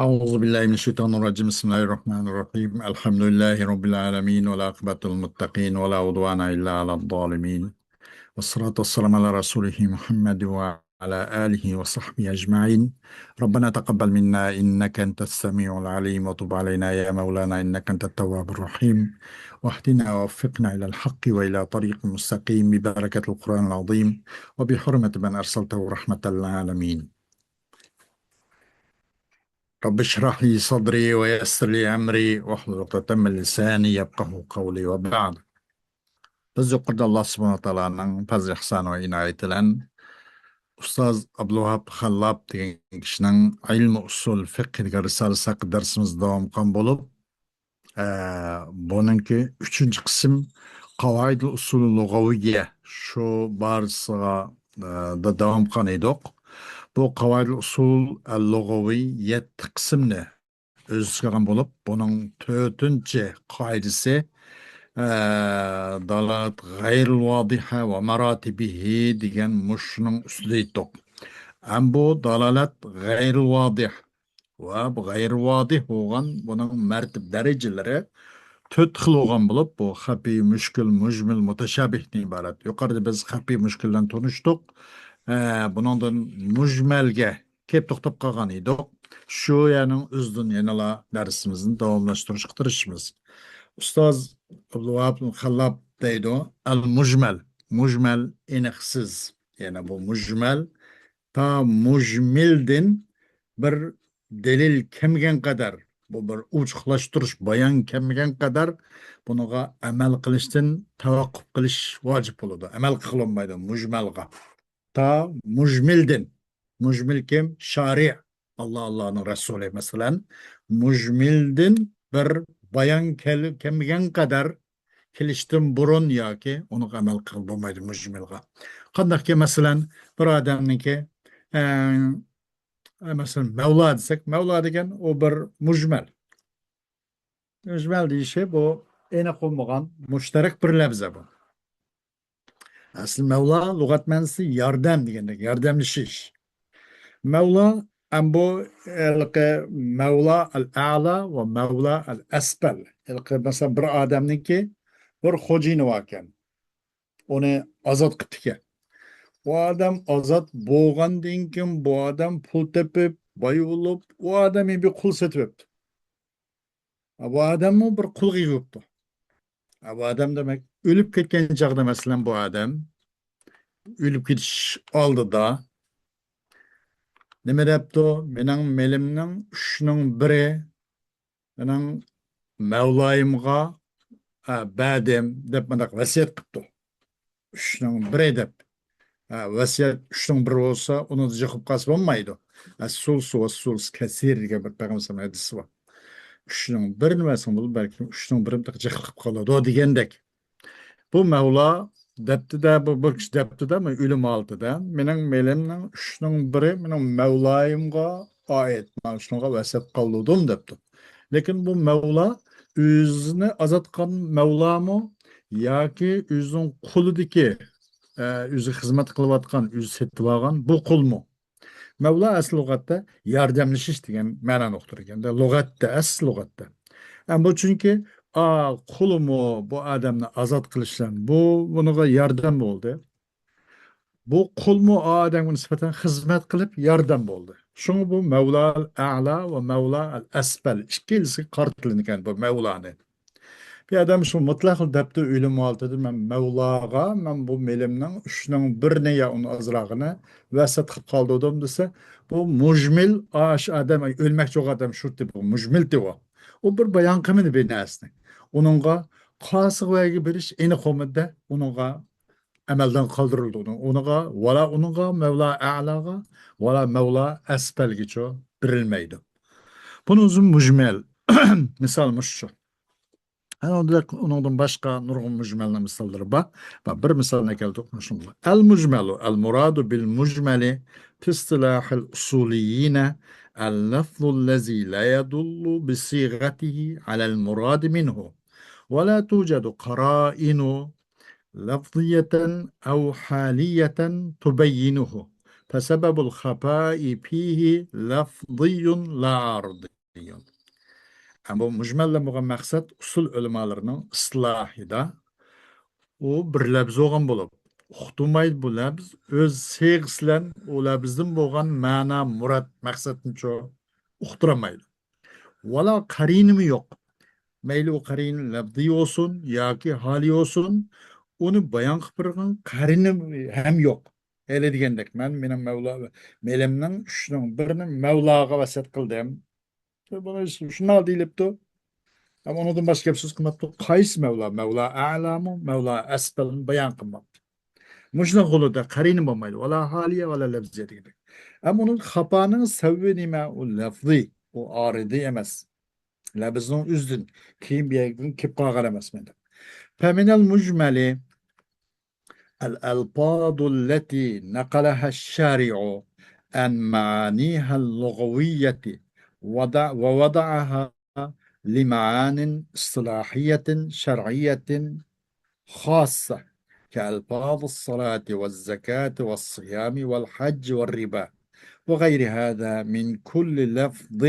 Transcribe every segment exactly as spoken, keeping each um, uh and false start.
أعوذ بالله من الشيطان الرجيم. بسم الله الرحمن الرحيم. الحمد لله رب العالمين، والعاقبة للمتقين، ولا عدوان إلا على الظالمين. والصلاة والسلام على رسوله محمد وعلى آله وصحبه أجمعين. ربنا تقبل منا إنك أنت السميع العليم، وتب علينا يا مولانا إنك أنت التواب الرحيم، واهدنا ووفقنا إلى الحق وإلى طريق مستقيم ببركة القرآن العظيم وبحرمة من أرسلته رحمة للعالمين. رب اشرح لي صدري ويسر لي أمري واحلل عقدة من لساني يفقهوا قولي وبعد. بىز يۇقىرىدا ئاللا سۇبھانەھۇ ۋە تائالانىڭ پەزلى ئىھسانى ۋە ئىنايىتى بىلەن ئۇستاز ئابدۇلۋاھاب خەللاپ دېگەن كىشىنىڭ ئىلمى ئۇسۇل فىقھ دېگەن رىسالىسى ھەققىدە دەرسىمىز داۋام قىلغان بولۇپ، ئە، بۇنىڭكى ئۈچىنچى قىسىم قاۋائىدۇل ئۇسۇل لۇغەۋىيە شۇ بارىسىغا، ئە، دا-، داۋام قىلغان ئىدۇق. بۇ قاۋائىدۇل ئۇسۇل لۇغەۋىي يەتتە قىسىمنى ئۆز ئىچىگە ئالغان بولۇپ، بۇنىڭ تۆتىنچى قائىدىسى، ئە، دالالەت غەيرىل ۋادىھە ۋە ماراتىبىھى دېگەن مۇشۇنىڭ ئۈستىدە ئېيتتۇق. ئەم بۇ دالالەت غەيرىل ۋادىھ ۋە بۇ غەيرىل ۋادىھ بولغان بۇنىڭ مەرتىبە دەرىجىلىرى تۆت خىل بولغان بولۇپ، بۇ خەپىي، مۈشكۈل، مۇجمىل، مۇتەشابىھتىن ئىبارەت. يۇقىرىدا بىز خەپىي، مۈشكۈل بىلەن تونۇشتۇق. ئە، بۇنىڭدىن مۇجمەلگە كېلىپ توختاپ قالغان ئىدۇق. شۇ يەرنىڭ ئۆزىدىن يەنىلا دەرسىمىزنى داۋاملاشتۇرۇشقا تىرىشىمىز. ئۇستاز ئابدۇلۋاھاب خەللاپ دەيدۇ، ئەل مۇجمەل، مۇجمەل ئېنىقسىز. يەنى بۇ مۇجمەل تا مۇجمىلدىن بىر دەلىل كەلمىگەن قەدەر، بۇ بىر ئوچۇقلاشتۇرۇش بايان كەلمىگەن قەدەر بۇنىڭغا ئەمەل قىلىشتىن تەۋەققۇپ قىلىش ۋاجىپ بولىدۇ. ئەمەل قىلىنمايدۇ مۇجمەلغا. تا مۇجمىلدىن. مۇجمىل كىم؟ شارىئ. ئاللا، ئاللانىڭ رەسۇلى، مەسىلەن، مۇجمىلدىن بىر بايان كەل-، كەلمىگەن قەدەر كېلىشتىن بۇرۇن ياكى ئۇنىڭغا ئەمەل قىلغىلى بولمايدۇ مۇجمىلغا. قانداقكى، مەسىلەن، بىر ئادەمنىڭكى، ئە، مەسىلەن، مەۋلا دېسەك، مەۋلا دېگەن ئۇ بىر مۇجمەل. مۇجمەل دېيىشى بۇ ئېنىق بولمىغان مۇشتەرەك بىر لەۋزە بۇ. ئەسلى مەۋلا لۇغەت مەنىسى ياردەم دېگەندەك، ياردەملىشىش. مەۋلا، ئەم بۇ ھېلىقى مەۋلا ئەل ئەلا ۋە مەۋلا ئەل ئەسپەل. ھېلىقى مەسىلەن بىر ئادەمنىڭكى بىر خوجىيىنى باركەن. ئۇنى ئازاد قىپتىكەن. ئۇ ئادەم ئازاد بولغاندىن كېيىن بۇ ئادەم پۇل تېپىپ، باي بولۇپ، ئۇ ئادەم بىر قۇل سېتىۋەپتۇ. بۇ ئادەممۇ بىر قۇلغا ئىگە بوپتۇ. بۇ ئادەم دېمەك، ئۆلۈپ كەتكەن چاغدا، مەسىلەن، بۇ ئادەم ئۆلۈپ كېتىش ئالدىدا نېمە دەپتۇ؟ مېنىڭ مېلىمنىڭ ئۈچنىڭ بىرى مېنىڭ مەۋلايىمغا، ئە، بەردىم دەپ مۇنداق ۋەسىيەت قىپتۇ. ئۈچنىڭ بىرى دەپ. ھە، ۋەسىيەت ئۈچنىڭ بىرى بولسا، ئۇنى جىق قىلىپ قالسا بولمايدۇ. ئەسسۇلسۇ ۋەسسۇلسۇ كەسىر دېگەن بىر پەيغەمبەر ھەدىسى بار. ئۈچنىڭ بىرىنى بەرسەڭ بولىدۇ، بەلكىم ئۈچنىڭ بىرىنى جىق قىلىپ قالىدۇ دېگەندەك. بۇ مەۋلا دەپتىدە، بۇ بىر كىشى دەپتىدە، مەن ئۆلۈم ھالىتىدە، مېنىڭ مېلىمنىڭ ئۈچنىڭ بىرى مېنىڭ مەۋلايىمغا ئائىت، مانا شۇنىڭغا ۋەسىيەت قالدۇردۇم دەپتۇ. لېكىن بۇ مەۋلا ئۆزىنى ئازاد قىلغان مەۋلامۇ ياكى ئۆزىنىڭ قۇلىدىكى، ئە، ئۆزىگە خىزمەت قىلىۋاتقان، ئۆزى سېتىۋالغان بۇ قۇلمۇ؟ مەۋلا ئەسلى لۇغەتتە ياردەملىشىش دېگەن مەنانى ئۇقتۇرىدىكەن-دە، لۇغەتتە، ئەسلى لۇغەتتە. ئەمما بۇ چۈنكى، ئا، قۇلىمۇ بۇ ئادەمنى ئازاد قىلىش بىلەن بۇ، بۇنىڭغا ياردەم بولدى. بۇ قۇلمۇ ئادەمگە نىسبەتەن خىزمەت قىلىپ ياردەم بولدى. شۇڭا بۇ مەۋلا ئەلا ۋە مەۋلا ئەل ئەسپەل ئىككىلىسىگە قارىتىلىدىكەن بۇ مەۋلانى. بۇ ئادەم شۇ مۇتلەق دەپتۇ ئۆلۈم ھالىتىدە، مەن مەۋلاغا، مەن بۇ مېلىمنىڭ ئۈچنىڭ بىرىنى يا ئۇنى ئازراقىنى ۋەسىيەت قىلىپ قالدۇردۇم دېسە، بۇ مۇجمىل، ئاش ئادەم، ئۆلمەكچى بولغان ئادەم شۇ تىپ، مۇجمىل تىۋا. ئۇ بىر بايان قىلمىدى بىر نەرسىنى. ئۇنىڭغا قاسىغا ۋەگە بېرىش ئېنىق بولمىدى، ئۇنىڭغا ئەمەلدىن قالدۇرۇلىدۇ. ئۇنىڭغا، ۋالا ئۇنىڭغا مەۋلا ئەلاغا، ۋالا مەۋلا ئەسپەلگىچۇ بېرىلمەيدۇ. بۇنى ئۆزى مۇجمەل. مىسال مۇشۇ. ئەنە ئۇنداق ئۇنىڭدىن باشقا نۇرغۇن مۇجمەلنىڭ مىساللىرى بار. بار، بىر مىسالنى كەلتۈرۈپ مۇشۇنى. المجمل المراد بالمجمل في اصطلاح الأصوليين اللفظ الذي لا يدل بصيغته على المراد منه، ولا توجد قرائن لفظية أو حالية تبينه، فسبب الخفاء فيه لفظي لا عارضي. ھە، بۇ مۇجمەلدىن بولغان مەقسەت ئۇسۇل ئۆلىمالىرىنىڭ ئىستىلاھىدا ئۇ بىر لەپز بولغان بولۇپ، ئۇقتۇرمايدۇ بۇ لەپز، ئۆز سىيغىسى بىلەن ئۇ لەپزدىن بولغان مەنا، مۇراد، مەقسەتنىچۇ ئۇقتۇرالمايدۇ. ۋالا قەرىنىمۇ يوق. مەيلى ئۇ قەرىنە لەپزىي بولسۇن ياكى ھالىي بولسۇن، ئۇنى بايان قىلىپ بېرىدىغان قەرىنە ھەم يوق. ھېلى دېگەندەك، مەن مېنىڭ مەۋلا، مېلىمنىڭ ئۈچنىڭ بىرىنى مەۋلاغا ۋەسىيەت قىلدىم. بۇنى شۇنداق دېيىلىپتۇ. ئەمما ئۇنىڭدىن باشقا گەپ سۆز قىلماپتۇ. قايسى مەۋلا؟ مەۋلا ئەلامۇ، مەۋلا ئەسپەلمۇ بايان قىلماپتۇ. مۇشۇنداق غۇلۇدا قەرىنە بولمايدۇ. ۋالا ھالىيە، ۋالا لەپزىيە دېگەندەك. ئەمما ئۇنىڭ خاپانىڭ سەۋەبى نېمە؟ ئۇ لەفزىي، ئۇ ئارىدىي ئەمەس. لەپزنىڭ ئۆزىدىن كېيىن بۇ يەردىن كېلىپ قالغان ئەمەس مەندە. فمن المجمل الألفاظ التي نقلها الشارع عن معانيها اللغوية وضع-، ووضعها لمعان اصطلاحية شرعية خاصة، كألفاظ الصلاة والزكاة والصيام والحج والربا وغير هذا من كل لفظ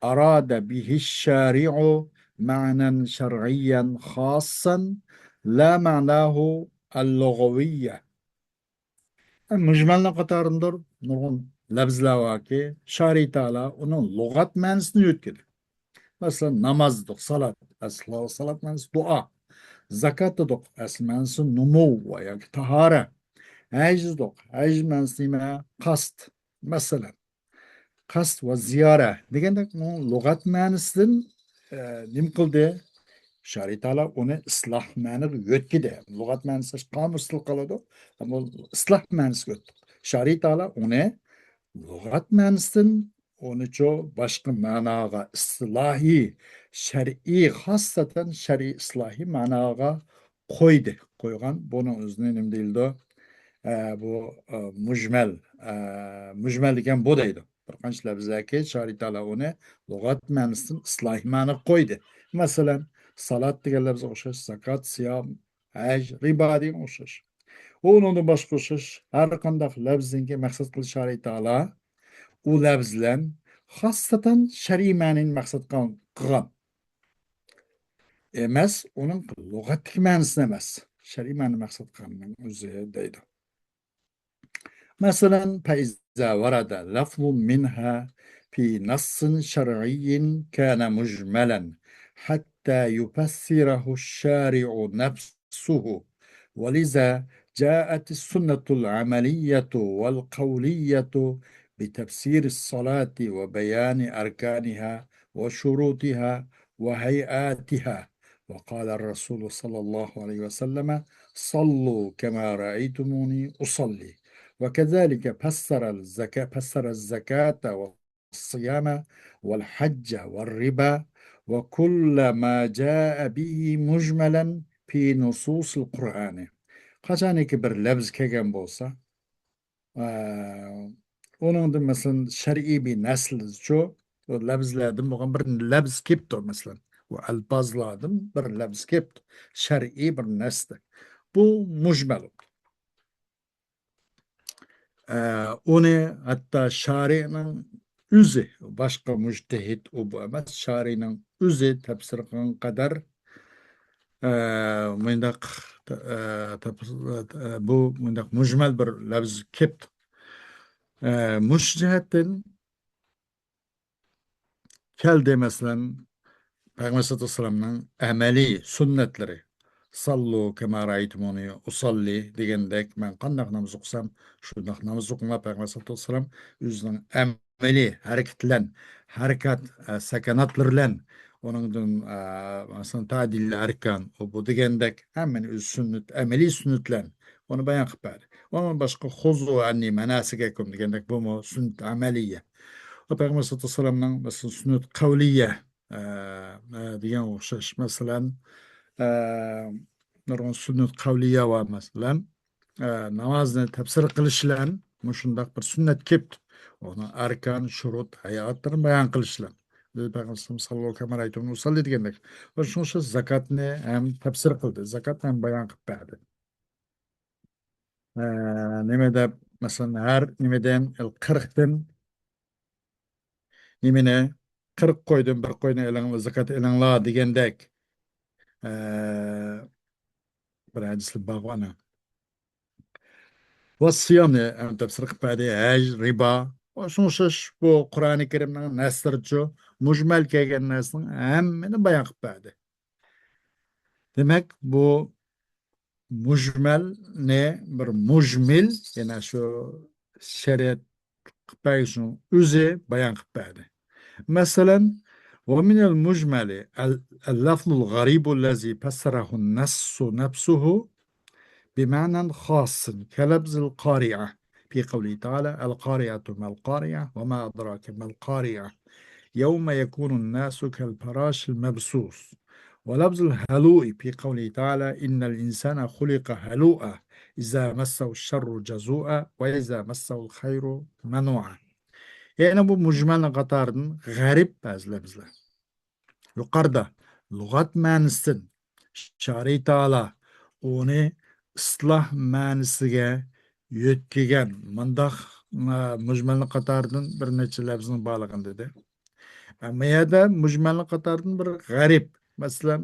أراد به الشارع معنى شرعيا خاصا لا معناه اللغوي. مۇجمەلنىڭ قاتارىدا نۇرغۇن لەپزلەر باركى، شارىي تائالا ئۇنىڭ لۇغەت مەنىسىنى يۆتكىدى. مەسىلەن، ناماز دېدۇق، سالات. ئەسلى سالات مەنىسى دۇئا. زاكات دېدۇق، ئەسلى مەنىسى نومۇ ۋە ياكى تاھارە. ھەج دېدۇق، ھەج مەنىسى نېمە؟ قەست. مەسىلەن، قەست ۋە زىيارە دېگەندەك، ئۇنىڭ لۇغەت مەنىسىدىن، ئە، نېمە قىلدى؟ شارىي تائالا ئۇنى ئىستىلاھ مەنىگە يۆتكىدى. لۇغەت مەنىسى قامۇستا قالىدۇ، ئەمما ئىستىلاھ مەنىسىگە يۆتكىدى. شارىي تائالا ئۇنى لۇغەت مەنىسىدىن ئۇنىچۇ باشقا مەناغا، ئىستىلاھىي، شەرئىي، خاسسەتەن شەرئىي ئىستىلاھىي مەناغا قويدى. قويغان، بۇنىڭ ئۆزىنى نېمە دېيىلىدۇ؟ ئە، بۇ، ئە، مۇجمەل، ئە، مۇجمەل دېگەن بۇ دەيدۇ. بىر قانچە لەپزلەركى شارىي تائالا ئۇنى لۇغەت مەنىسىدىن ئىستىلاھىي مەنىگە قويدى. مەسىلەن، سالات دېگەن لەپزگە ئوخشاش، زاكات، سىيام، ھەج، رىبا دېگەن ئوخشاش. ئۇنىڭدىن باشقا ئوخشاش ھەر قانداق لەپزنىڭكى مەقسەت قىلىش شارىي تائالا ئۇ لەپز بىلەن خاسسەتەن شەرئىي مەنىنى مەقسەت قىلغان، قىلغان ئەمەس، ئۇنىڭ لۇغەتتىكى مەنىسىنى ئەمەس، شەرئىي مەنىنى مەقسەت قىلغاننىڭ ئۆزى دەيدۇ. مەسىلەن، فإذا ورد لفظ منها في نص شرعي كان مجملا حتى يفسره الشارع نفسه، ولذا جاءت السنة العملية والقولية بتفسير الصلاة وبيان أركانها وشروطها وهيئاتها، وقال الرسول صلى الله عليه وسلم: صلوا كما رأيتموني أصلي. وكذلك فسر الزكاة، فسر الزكاة والصيام والحج والربا وكل ما جاء به مجملا في نصوص القرآن. قاچانكى بىر لەپز كەلگەن بولسا، ئە، ئۇنىڭدىن، مەسىلەن، شەرئىي بىر نەسلىچۇ، لەپزلەردىن بولغان بىر لەپز كېلىپتۇ، مەسىلەن، ئۇ ئەلپازلاردىن بىر لەپز كېلىپتۇ، شەرئىي بىر نەسدە. بۇ مۇجمەل. ئە، ئۇنى ھەتتا شارىئنىڭ ئۆزى، باشقا مۇجتەھىد ئۇ بۇ ئەمەس، شارىئنىڭ ئۆزى تەپسىر قىلغان قەدەر، ئە، مۇنداق، ئە، تەپ-، ئە، بۇ مۇنداق مۇجمەل بىر لەپز كېلىپتۇ. ئە، مۇشۇ جەھەتتىن كەلدى، مەسىلەن، پەيغەمبەر سەللەللاھۇ ئەلەيھى ۋەسەللەمنىڭ ئەمەلىي سۈننەتلىرى. «ساللۇ كەما رەئەيتۇمۇنى ئۇساللى» دېگەندەك، مەن قانداق ناماز ئوقۇسام، شۇنداق ناماز ئوقۇڭلار. پەيغەمبەر سەللەللاھۇ ئەلەيھى ۋەسەللەم ئۆزىنىڭ ئەمەلىي ھەرىكەت بىلەن، ھەرىكەت، ئە، سەكەناتلىرى بىلەن، ئۇنىڭدىن، ئە، مەسىلەن، تەئدىلىل ئەركان، ئۇ بۇ دېگەندەك، ھەممىنى ئۆز سۈننەت، ئەمەلىي سۈننەت بىلەن ئۇنى بايان قىلىپ بەردى. ئۇنىڭدىن باشقا، «خۇزۇ ئەننى مەناسىكەكۇم» دېگەندەك، بۇمۇ سۈننەت ئەمەلىيە. ۋە پەيغەمبەر سەللەللاھۇ ئەلەيھى ۋەسەللەمنىڭ، مەسىلەن، سۈننەت قەۋلىيە، ئە، ئە، دېگەن ئوخشاش. مەسىلەن، ئە، نۇرغۇن سۈننەت قەۋلىيە بار، مەسىلەن، ئە، نامازنى تەپسىر قىلىش بىلەن مۇشۇنداق بىر سۈننەت كېلىپتۇ. ئۇنىڭ ئەركان، شۇرۇت، ھەيئاتلىرىنى بايان قىلىش بىلەن. بىز پەيغەمبەر سەللەللاھۇ ئەلەيھى ۋەسەللەم «ساللۇ كەما رەئەيتۇمۇنى ئۇساللى» دېگەندەك، شۇنىڭ ئوخشاش زاكاتنى ھەم تەپسىر قىلدى، زاكاتنى ھەم بايان قىلىپ بەردى. ئە، نېمە دەپ، مەسىلەن، ھەر نېمىدىن، قىرىقتىن نېمىنى، قىرىق قويدىن بىر قوينى ئېلىڭلار، زاكات ئېلىڭلار دېگەندەك، ئە، بىر ھەدىسلەر بارغۇ ئانا. ۋە سىيامنى ھەم تەپسىر قىلىپ بەردى، ھەج، رىبا. شۇڭا ئوخشاش بۇ قۇرئانى كەرىمنىڭ نەسلىرىچۇ مۇجمەل كەلگەن نەرسىنىڭ ھەممىنى بايان قىلىپ بەردى. دېمەك، بۇ مۇجمەلنى بىر مۇجمىل، يەنە شۇ شەرىئەت قىلىپ بەرگۈچىنىڭ ئۆزى بايان قىلىپ بەردى. مەسىلەن، ومن المجمل اللفظ الغريب الذي فسره النص نفسه بمعنى خاص كلفظ القارعة في قوله تعالى: القارعة ما القارعة وما أدراك ما القارعة يوم يكون الناس كالفراش المبثوث. ولفظ الهلوء في قوله تعالى: إن الإنسان خلق هلوعا إذا مسه الشر جزوعا وإذا مسه الخير منوعا. يەنى بۇ مۇجمەلنىڭ قاتارىدىن غەرىب بەزى لەپزلەر. يۇقىرىدا لۇغەت مەنىسىدىن شارىي تائالا ئۇنى ئىستىلاھ مەنىسىگە يۆتكىگەن مۇنداق، ئە، مۇجمەلنىڭ قاتارىدىن بىر نەچچە لەپزنىڭ بارلىقىنى دېدى. ئەمما يەردە مۇجمەلنىڭ قاتارىدىن بىر غەرىب، مەسىلەن،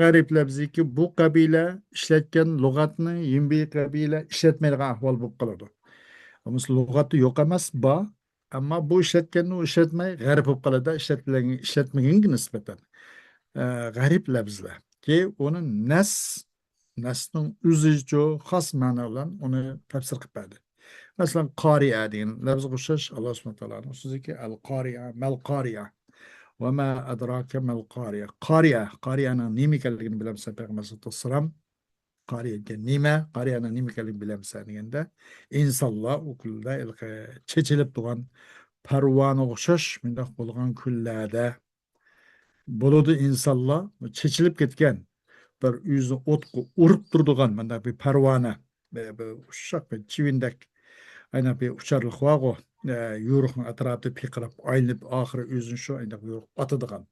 غەرىب لەپزىكى بۇ قەبىلە ئىشلەتكەن لۇغەتنى يېڭى بىر قەبىلە ئىشلەتمەيدىغان ئەھۋال بولۇپ قالىدۇ. مەسىلەن، لۇغەتتە يوق ئەمەس، بار. ئەمما بۇ ئىشلەتكەننى ئۇ ئىشلەتمەي، غەرىب بولۇپ قالىدۇ، ئىشلەتمىگەنگە نىسبەتەن. ئە، غەرىب لەپزلەر. كى ئۇنى نەس، نەسنىڭ ئۆزىچۇ خاس مەنا بىلەن ئۇنى تەپسىر قىلىپ بەردى. مەسىلەن، قارىئە دېگەن لەپزگە ئوخشاش، ئاللا سۇبھانەھۇ ۋە تائالانىڭ سۆزىكى، ئەل قارىئە، مەل قارىئە. ۋە ما ئەدراكە مەل قارىئە. قارىئە، قارىئەنىڭ نېمە ئىكەنلىكىنى بىلەمسەن، پەيغەمبەر ئەلەيھىسسالام؟ قارىئە دېگەن نېمە؟ قارىئەنىڭ نېمە ئىكەنلىكىنى بىلەمسەن دېگەندە، ئىنسانلار ئۇ كۈنلەردە ھېلىقى چېچىلىپ تۇرغان پەرۋانىغا ئوخشاش مۇنداق بولغان كۈنلەردە بولىدۇ ئىنسانلار، چېچىلىپ كەتكەن بىر ئۆزىنى ئوتقا ئۇرۇپ تۇرىدىغان مۇنداق بىر پەرۋانە، بىر، بىر ئۇششاق بىر چىۋىندەك، ئايناق بىر ئۇچارلىق بارغۇ، ئە، يورۇقنىڭ ئەتراپىدا پىرقىراپ ئايلىنىپ، ئاخىرى ئۆزىنى شۇ ئايناق يورۇق ئاتىدىغان.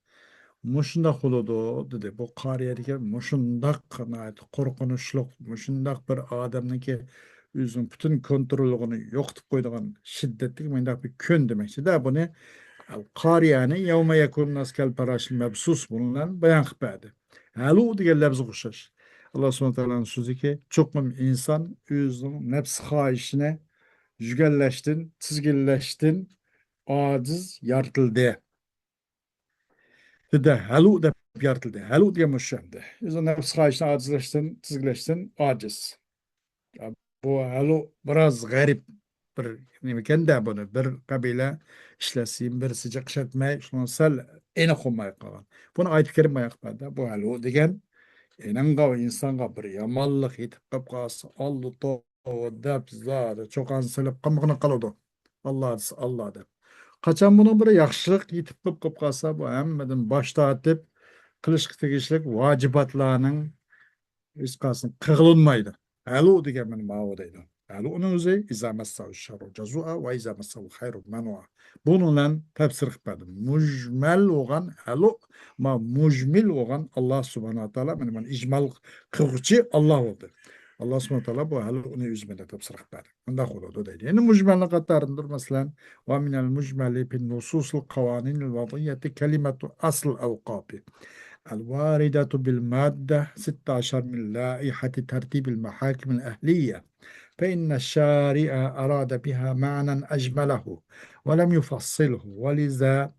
مۇشۇنداق بولىدۇ، دېدى. بۇ قارىئە دېگەن مۇشۇنداق ناھايىتى قورقۇنچلۇق، مۇشۇنداق بىر ئادەمنىڭكى ئۆزىنىڭ پۈتۈن كونتروللۇقىنى يوقىتىپ قويىدىغان شىددەتلىك مۇنداق بىر كۈن دېمەكچىدە. بۇنى قارىئەنى يەۋمە يەكۇنۇن ناس كەل پاراشىل مەبسۇس بۇنىڭ بىلەن بايان قىلىپ بەردى. ھەلۇ دېگەن لەپزىگە ئوخشاش. ئاللا سۇبھانەھۇ ۋە تائالانىڭ سۆزىكى، چوقۇم ئىنسان ئۆزىنىڭ نەپس خاھىشىنى يۈگەنلەشتىن، تىزگىنلەشتىن ئاجىز يارىتىلدى. دېدى، ھەلۇ دەپ يارىتىلدى. ھەلۇ دېگەن مۇشۇ ئەمدى. ئۆزىنىڭ نەپس خاھىشىنى ئاجىزلاشتىن، تىزگىنلەشتىن ئاجىز. بۇ ھەلۇ بىراز غەرىب بىر نېمىكەن-دە بۇنى. بىر قەبىلە ئىشلەتسىمۇ بىرسى جىق ئىشلەتمەي، شۇڭا سەل ئېنىق بولماي قالغان. بۇنى ئايەت كەرىم بايان قىلىپ بەردى. بۇ ھەلۇ دېگەن ئېنىڭغا ۋە ئىنسانغا بىر يامانلىق يېتىپ قېلىپ قالسا، ئاللا توۋا دەپ زادى چۇقان سېلىپ قالمىغىنى قالىدۇ. ئاللا دېسە ئاللا دەپ. قاچان بۇنىڭ بىر ياخشىلىق يېتىپ قېلىپ قالسا، بۇ ھەممىدىن باش تارتىپ قىلىشقا تېگىشلىك ۋاجىباتلارنىڭ ھېچقايسىسى قىلغىلى بولمايدۇ. ھەلۇ دېگەن مانا ماۋۇ دەيدۇ. ھەلۇ ئۇنىڭ ئۆزى، ئىزا مەسسەھۇ شەررۇ جەزۇئا ۋە ئىزا مەسسەھۇل خەيرۇ مەنۇئا. بۇنىڭ بىلەن تەپسىر قىلىپ بەردىم. مۇجمەل بولغان ھەلۇ، ما مۇجمىل بولغان ئاللا سۇبھانەھۇ ۋە تائالا، مانا، مانا ئىجمال قىلغۇچى ئاللا بولدى. ئاللا سۇبھانەھۇ ۋە تائالا بۇ ھەلۇ ئۇنى ئۆزى بىلەن تەپسىر قىلىپ بەردى. مۇنداق بولىدۇ دەيدۇ. يەنە مۇجمەلنىڭ قاتارىدىندۇر، مەسىلەن، ومن المجمل في النصوص القوانين الوضعية كلمة أصل الأوقاف الواردة بالمادة ستة عشر من لائحة ترتيب المحاكم الأهلية، فإن الشارع أراد بها معنى أجمله ولم يفصله، ولذا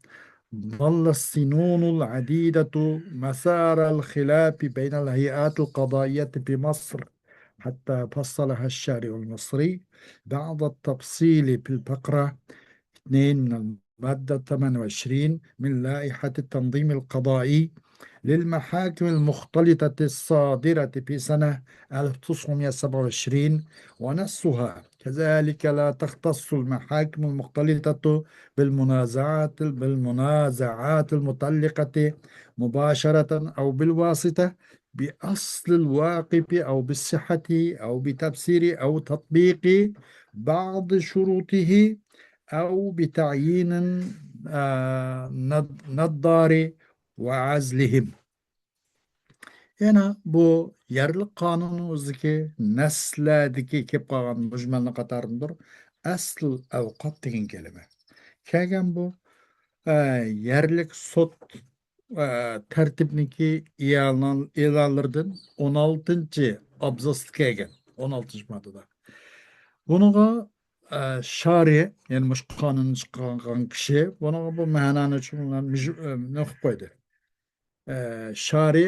ظل السنون العديدة مسار الخلاف بين الهيئات القضائية في مصر حتى فصلها الشارع المصري بعد التفصيل في الفقرة اثنين من المادة ثمانية وعشرين من لائحة التنظيم القضائي للمحاكم المختلطة الصادرة في سنة ألف وتسعمية وسبعة وعشرين ونصها. كذلك لا تختص المحاكم المختلطة بالمنازعات، بالمنازعات المتعلقة مباشرة أو بالواسطة بأصل الواقف أو بصحته أو بتفسير أو تطبيق بعض شروطه أو بتعيين، آه، ند-، ندار وعزلهم. يەنە بۇ يەرلىك قانۇننىڭ ئۆزىدىكى نەسلەردىكى كېلىپ قالغان مۇجمەلنىڭ قاتارىدىندۇر ئەسل ئەۋقات دېگەن كەلىمە. كەلگەن بۇ، ئە، يەرلىك سوت، ئە، تەرتىپنىڭكى ئېلان-، ئېلانلىرىدىن ئون ئالتىنچى ئابزاستا كەلگەن، ئون ئالتىنچى ماددىدا. بۇنىڭغا، ئە، شارى، يەنى مۇشۇ قانۇننى چىقارغان كىشى بۇنىڭغا بۇ مەنانى چۈشۈرۈپ، ئە، نېمە قىلىپ قويدى؟ ئە، شارى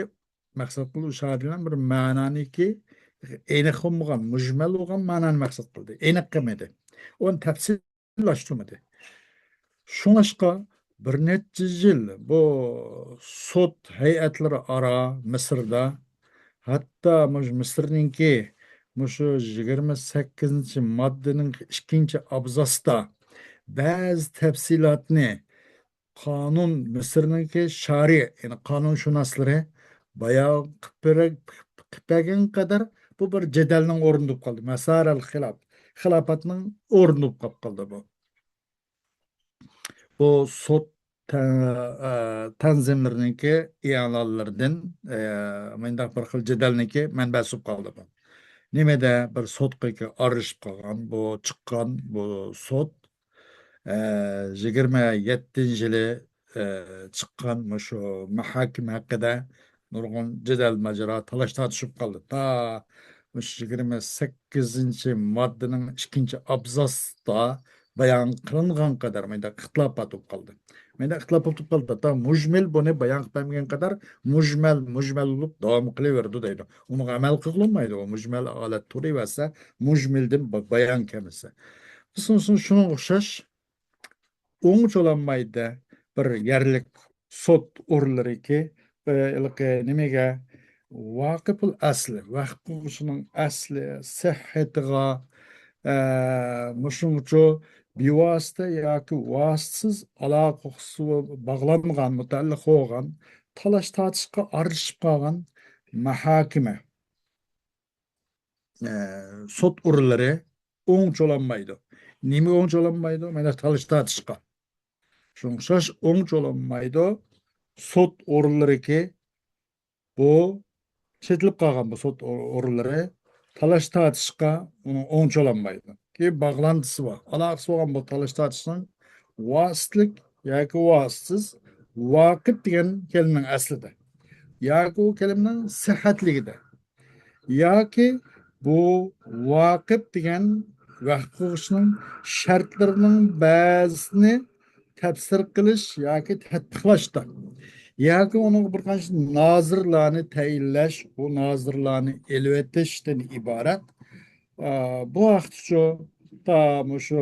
مەقسەت قىلدى، شارى بىلەن بىر مەنانىكى ئېنىق بولمىغان، مۇجمەل بولغان مەنانى مەقسەت قىلدى. ئېنىق قىلمىدى. ئۇنى تەپسىللاشتۇرمىدى. شۇڭلاشقا بىر نەچچە يىل بۇ سوت ھەيئەتلىرى ئارا مىسىردا، ھەتتا مۇشۇ مىسىرنىڭكى مۇشۇ يىگىرمە سەككىزىنچى ماددىنىڭ ئىككىنچى ئابزاستا بەزى تەپسىلاتنى قانۇن، مىسىرنىڭكى شارى، يەنى قانۇنشۇناسلىرى بايان قىلىپ بەرگەن قەدەر بۇ بىر جېدەلنىڭ ئورنى بولۇپ قالدى. مەسارەل خىلاپ، خىلاپەتنىڭ ئورنى بولۇپ قالىپ قالدى بۇ. بۇ سوت تە-، ئە، تەنزىملىرىنىڭكى ئېلانلىرىدىن، ئە، مۇنداق بىر خىل جېدەلنىڭكى مەنبەسى بولۇپ قالدى بۇ. نېمىدە بىر سوتقا ئارىلىشىپ قالغان، بۇ چىققان بۇ سوت، ئە، يىگىرمە يەتتىنچى يىلى، ئە، چىققان مۇشۇ مۇھاكىمە ھەققىدە نۇرغۇن جېدەل ماجىرا، تالاش تارتىشىپ قالدى. تا مۇشۇ يىگىرمە سەككىزىنچى ماددىنىڭ ئىككىنچى ئابزاستا بايان قىلىنغان قەدەر مۇنداق ئىختىلاپات بولۇپ قالدى. مۇنداق ئىختىلاپ بولۇپ قالدى. تا مۇجمىل بۇنى بايان قىلىپ بەرمىگەن قەدەر مۇجمەل، مۇجمەل بولۇپ داۋام قىلىۋېرىدۇ دەيدۇ. ئۇنىڭغا ئەمەل قىلغىلىمايدۇ. ئۇ مۇجمەل ھالەت تۇرۇۋەرسە، مۇجمىلدىن با-، بايان كەلمىسە. شۇنىڭغا ئوخشاش ئوڭچىلانمايدۇ. بىر يەرلىك سوت ئورۇنلىرىكى، ئە، ھېلىقى نېمىگە، ۋاقىپۇل ئەسلى، ۋەقىپ قىلغۇچىنىڭ ئەسلى، سىھھىتىغا، ئە، مۇشۇنىڭچۇ بىۋاسىتە ياكى ۋاسىتىسىز ئالاقە باغلانغان، مۇتەئەللىق بولغان، تالاش تارتىشقا ئارىلىشىپ قالغان مۇھاكىمە، ئە، سوت ئورۇنلىرى ئوڭچىلانمايدۇ. نېمە ئوڭچىلانمايدۇ؟ مانا تالاش تارتىشقا. شۇڭا ئوخشاش ئوڭچىلانمايدۇ. سوت ئورۇنلىرىكى بۇ چېتىلىپ قالغان بۇ سوت ئور-، ئورۇنلىرى تالاش تارتىشقا ئۇنىڭ ئوڭچىلانمايدۇ. كېيىن باغلانتىسى بار. ئالاقىسى بولغان بۇ تالاش تارتىشنىڭ ۋاسىتىلىك ياكى ۋاسىتىسىز ۋاقىپ دېگەن كەلىمىنىڭ ئەسلىدە. ياكى ئۇ كەلىمىنىڭ سىھھەتلىكىدە. ياكى بۇ ۋاقىپ دېگەن ۋەقىپ قىلغۇچىنىڭ شەرتلىرىنىڭ بەزىسىنى تەپسىر قىلىش ياكى تەتبىقلاشتا، ياكى ئۇنىڭغا بىر قانچە نازىرلارنى تەيىنلەش، بۇ نازىرلارنى ئېلىۋېتىشتىن ئىبارەت. ئا، بۇ ھەقتىچۇ تا مۇشۇ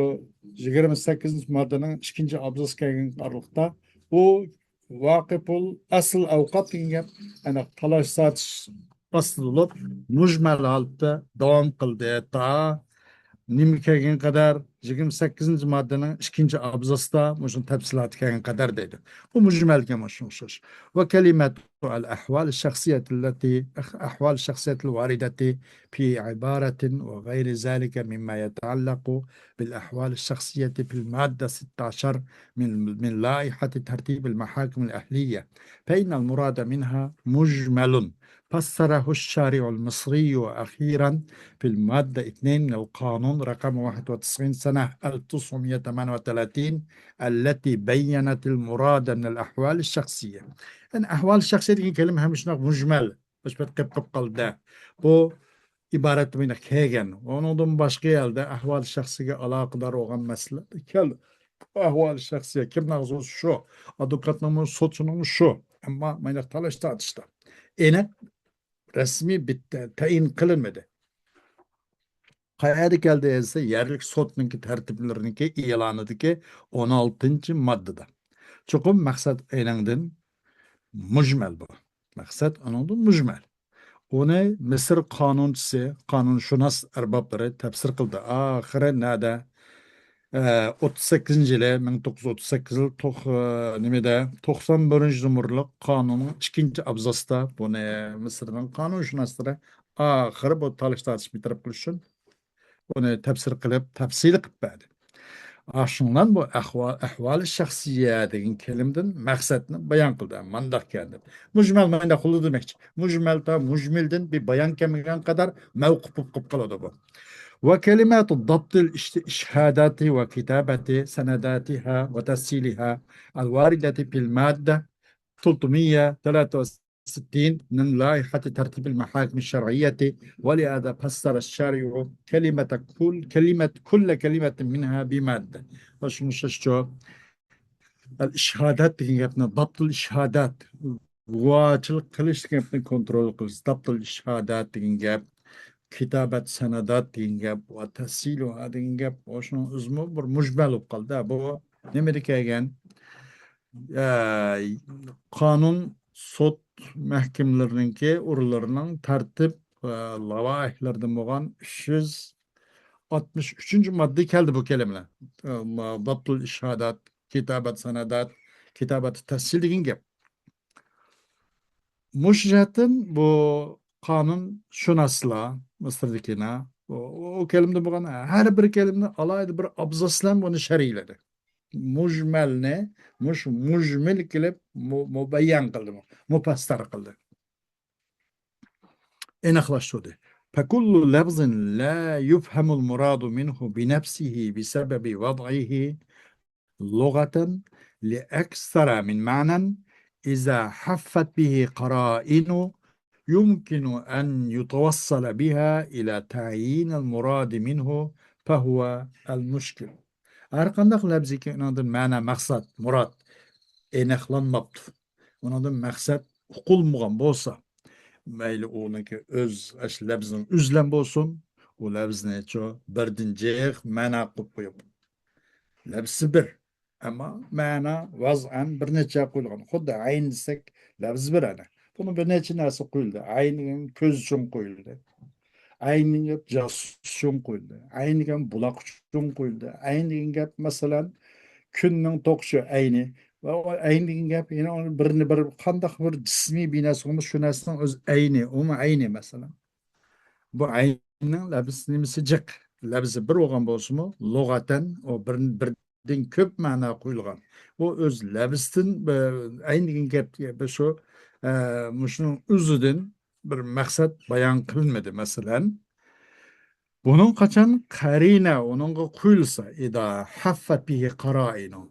يىگىرمە سەككىزىنچى ماددىنىڭ ئىككىنچى ئابزاسى كەلگەن ئارىلىقتا بۇ ۋاقىپۇل ئەسل ئەۋقات دېگەن گەپ، ئەنە تالاش تارتىش ئاستىدا بولۇپ، مۇجمەل ھالەتتە داۋام قىلدى. تا نېمە كەلگەن قەدەر، يىگىرمە سەككىزىنچى ماددىنىڭ ئىككىنچى ئابزاسىدا مۇشۇ تەپسىلاتى كەلگەن قەدەر دەيدۇ. بۇ مۇجمەلگە مۇشۇ ئوخشاش. وكلمة الأحوال الشخصية التي، أحوال الشخصية الواردة في عبارة وغير ذلك مما يتعلق بالأحوال الشخصية في المادة ستة عشر من، من لائحة ترتيب المحاكم الأهلية، فإن المراد منها مجمل فسره الشارع المصري أخيرا في المادة اثنين من القانون رقم واحد وتسعين سنة ألف وتسعمية وثمانية وثلاثين التي بينت المراد من الأحوال الشخصية. يەنى ئەھۋال شەخسىيە دېگەن كەلىمە ھەم شۇنداق مۇجمەل، مۇشۇ پەت قېلىپ قالدى. بۇ ئىبارەتتە مۇنداق كەلگەن. ئۇنىڭدىن باشقا يەردە ئەھۋال شەخسىگە ئالاقىدار بولغان مەسىلىلەردە كەل-، ئەھۋال شەخسىيە كىمنىڭ ئاغزىسى شۇ، ئادۋوكاتنىڭمۇ، سوتچىنىڭمۇ شۇ. ئەمما مانداق تالاش تارتىشتا ئېنىق رەسمىي بىتتە تەيىن قىلىنمىدى. قەيەردە كەلدى دېسە، يەرلىك سوتنىڭكى تەرتىپلىرىنىڭكى ئېلانىدىكى ئون ئالتىنچى ماددىدا. چوقۇم مەقسەت ئېنىڭدىن مۇجمەل بۇ. مەقسەت ئۇنىڭدىن مۇجمەل. ئۇنى مىسىر قانۇنچىسى، قانۇنشۇناس ئەربابلىرى تەپسىر قىلدى. ئاخىرى نەدە؟ ئە، ئوتتۇز سەككىزىنچى يىلى، مىڭ توققۇز يۈز ئوتتۇز سەككىز يىل توق-، ئە، نېمىدە، توقسان بىرىنچى نومۇرلۇق قانۇننىڭ ئىككىنچى ئابزاسىدا بۇنى مىسىرنىڭ قانۇنشۇناسلىرى ئاخىرى بۇ تالىش تارتىش بىر تەرەپ قىلىش ئۈچۈن بۇنى تەپسىر قىلىپ، تەپسىلىي قىلىپ بەردى. ئاشۇڭلان بۇ ئەھۋال، ئەھۋال شەخسىيە دېگەن كەلىمىدىن مەقسەتنى بايان قىلدى. مانداقكەن دەپ. مۇجمەل مانا قىلدى دېمەكچى. مۇجمەل تا مۇجمىلدىن بىر بايان كەلمىگەن قەدەر مەۋقۇپ بولۇپ قالىدۇ بۇ. وكلمات ضبط الإشهادات وكتابة سنداتها وتسجيلها الواردة في المادة ثلاثمية ثلاثة وستين من لائحة ترتيب المحاكم الشرعية، ولهذا فسر الشارع كلمة كل، كلمة، كل كلمة منها بمادة. شۇڭا شۇ ئىشهادات دېگەن گەپنى، ضبط الإشهادات، گۇۋاھچىلىق قىلىش دېگەن گەپنى كونترول قىلىش، ضبط الإشهادات دېگەن گەپ، كتابة سندات دېگەن گەپ، وتسجيلها دېگەن گەپ، شۇنىڭ ئۆزىمۇ بىر مۇجمەل بولۇپ قالدى. بۇ نېمىدە كەلگەن؟ ئە، قانۇن، سوت مەھكىمىلىرىنىڭكى ئورۇنلىرىنىڭ تەرتىپ، ئە، لاۋاھلىرىدىن بولغان ئۈچ يۈز ئاتمىش ئۈچىنچى ماددا كەلدى بۇ كەلىمىلەر. ئە، ضبط الإشهادات، كتابة سندات، كتابة تسجيل دېگەن گەپ. مۇشۇ جەھەتتىن بۇ قانۇنشۇناسلار مىسىردىكىلەر ئۇ، ئۇ كەلىمىدە بولغان ھەر بىر كەلىمىنى ئالاھىدە بىر ئابزاس بىلەن بۇنى شەرھلىدى. مۇجمەلنى مۇشۇ مۇجمىل قىلىپ مۇ-، مۇبەييەن قىلدى، مۇپەسسەر قىلدى. ئېنىقلاشتۇردى. فكل لفظ لا يفهم المراد منه بنفسه بسبب وضعه لغة لأكثر من معنى إذا حفت به قرائن يمكن أن يتوصل بها إلى تعيين المراد منه فهو المشكل. ھەر قانداق لەپزىكى ئۇنىڭدىن مەنە، مەقسەت، مۇراد ئېنىقلانماپتۇ. ئۇنىڭدىن مەقسەت ئۇقۇلمىغان بولسا، مەيلى ئۇنىڭكى ئۆز، ئاشۇ لەپزىنىڭ ئۆزلەم بولسۇن، ئۇ لەپزىنى شۇ بىردىن جىق مەنە قىلىپ قويۇپ، لەپزى بىر، ئەمما مەنە ۋەزئەن بىر نەچچە قويۇلغان. خۇددى ئەين دېسەك، لەپزى بىر ئەنە. بۇنىڭ بىر نەچچە نەرسە قويۇلدى. ئەين دېگەن كۆز ئۈچۈن قويۇلدى. ئەين دېگەن گەپ جاسۇس ئۈچۈن قويۇلدى. ئەين دېگەن بۇلاق ئۈچۈن قويۇلدى. ئەين دېگەن گەپ، مەسىلەن، كۈننىڭ توقۇشى ئەينى. ۋە ئەين دېگەن گەپ يەنە ئۇنى بىرنى بىر قانداق بىر جىسمىي بىر نەرسە بولمىسا، شۇ نەرسىنىڭ ئۆزى ئەينى، ئۇمۇ ئەينى، مەسىلەن. بۇ ئەيننىڭ لەپزى نېمىسى جىق؟ لەپزى بىر بولغان بولسىمۇ، لۇغەتەن ئۇ بىر، بىردىن كۆپ مەنە قويۇلغان. بۇ ئۆز لەپزىدىن، ئە، ئەين دېگەن گەپ، گەپ شۇ، ئە، مۇشۇنىڭ ئۆزىدىن بىر مەقسەت بايان قىلىنمىدى. مەسىلەن، بۇنىڭ قاچان قەرىنە ئۇنىڭغا قويۇلسا، ئىدا ھەففەت بىھى قارائىنۇ.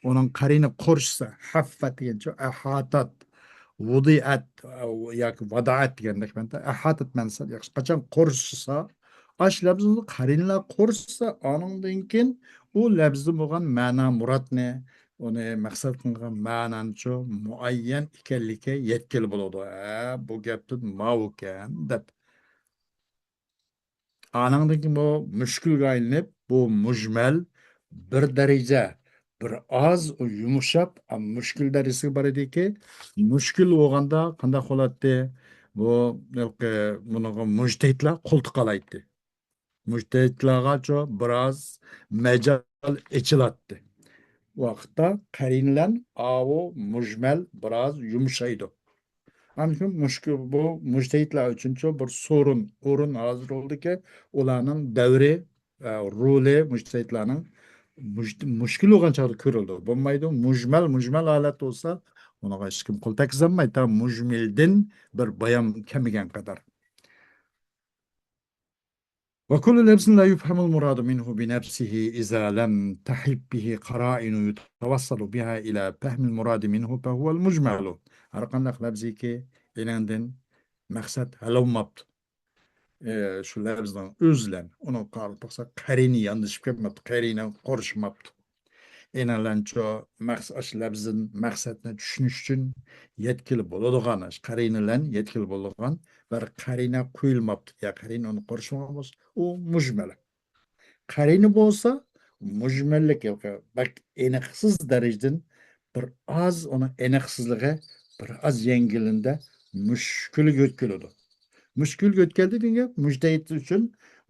ئۇنىڭ قەرىنە قورشىسا، ھەففەت دېگەنچە ئەھاتەت، ۋۇدىئەت ياكى ۋادائەت دېگەندەك مەنىدە. ئەھاتەت مەنىسى ياخشى. قاچان قورشىسا، ئاش لەپزىنى قەرىنىلەر قورشىسا، ئانىڭدىن كېيىن ئۇ لەپزىدە بولغان مەنا مۇرادنى، ئۇنى مەقسەت قىلغان مەنانىچۇ مۇئەييەن ئىكەنلىكى يەتكىلى بولىدۇ. ھە، بۇ گەپتىن ماۋۇكەن دەپ. ئانىڭدىن كېيىن بۇ مۈشكۈلگە ئايلىنىپ، بۇ مۇجمەل بىر دەرىجە، بىر ئاز يۇمشاپ، مۈشكۈل دەرىجىسىگە بارىدىكى، مۈشكۈل بولغاندا قانداق بولاتتى؟ بۇ، ھېلىقى، بۇنىڭغا مۇجتەھىدلار قولتۇق قالايتتى. مۇجتەھىدلارغىچۇ بىراز مەجال ئېچىلاتتى. ۋاقىتتا قەرىنلەن ئاۋۇ مۇجمەل بىراز يۇمشايدۇ. ئانا شۇ مۈشكۈل، بۇ مۇجتەھىدلار ئۈچۈنچۇ بىر سورۇن، ئورۇن ھازىر بولدىكى، ئۇلارنىڭ دەۋرى، ئە، رولى مۇجتەھىدلارنىڭ مۇج-، مۈشكۈل بولغان چاغدا كۆرۈلىدۇ. بولمايدۇ، مۇجمەل، مۇجمەل ھالەت بولسا، ئۇنىڭغا ھېچكىم قول تەگكۈزەلمەيدۇ، تا مۇجمىلدىن بىر بايان كەلمىگەن قەدەر. وكل لفظ لا يفهم المراد منه بنفسه إذا لم تحف به قرائن يتوصل بها إلى فهم المراد منه فهو المجمل. ھەر قانداق لەپزىكى ئېنىڭدىن مەقسەت ھەل بولماپتۇ. ئى، شۇ لەپزنىڭ ئۆزلەن، ئۇنىڭغا قارىتا باقسا، قەرىنە ياندىشىپ كەتمەپتۇ، قەرىنە قورشىماپتۇ. ئېنىڭلەنچۇ مەقس-، ئاشۇ لەپزدىن مەقسەتنى چۈشىنىش ئۈچۈن يەتكىلى بولىدىغان، ئاشۇ قەرىنىلەن يەتكىلى بولىدىغان بىر قەرىنە قويۇلماپتۇ. يا قەرىنە ئۇنى قورشىمىغان بولسا، ئۇ مۇجمەل. قەرىنە بولسا، مۇجمەللىك ياكى بەك ئېنىقسىز دەرىجىدىن بىر ئاز ئۇنىڭ ئېنىقسىزلىقى بىر ئاز يەڭگىللىنىدۇ، مۈشكۈلگە يۆتكىلىدۇ. مۈشكۈلگە يۆتكەلدى دېگەن گەپ مۇجتەھىد ئۈچۈن،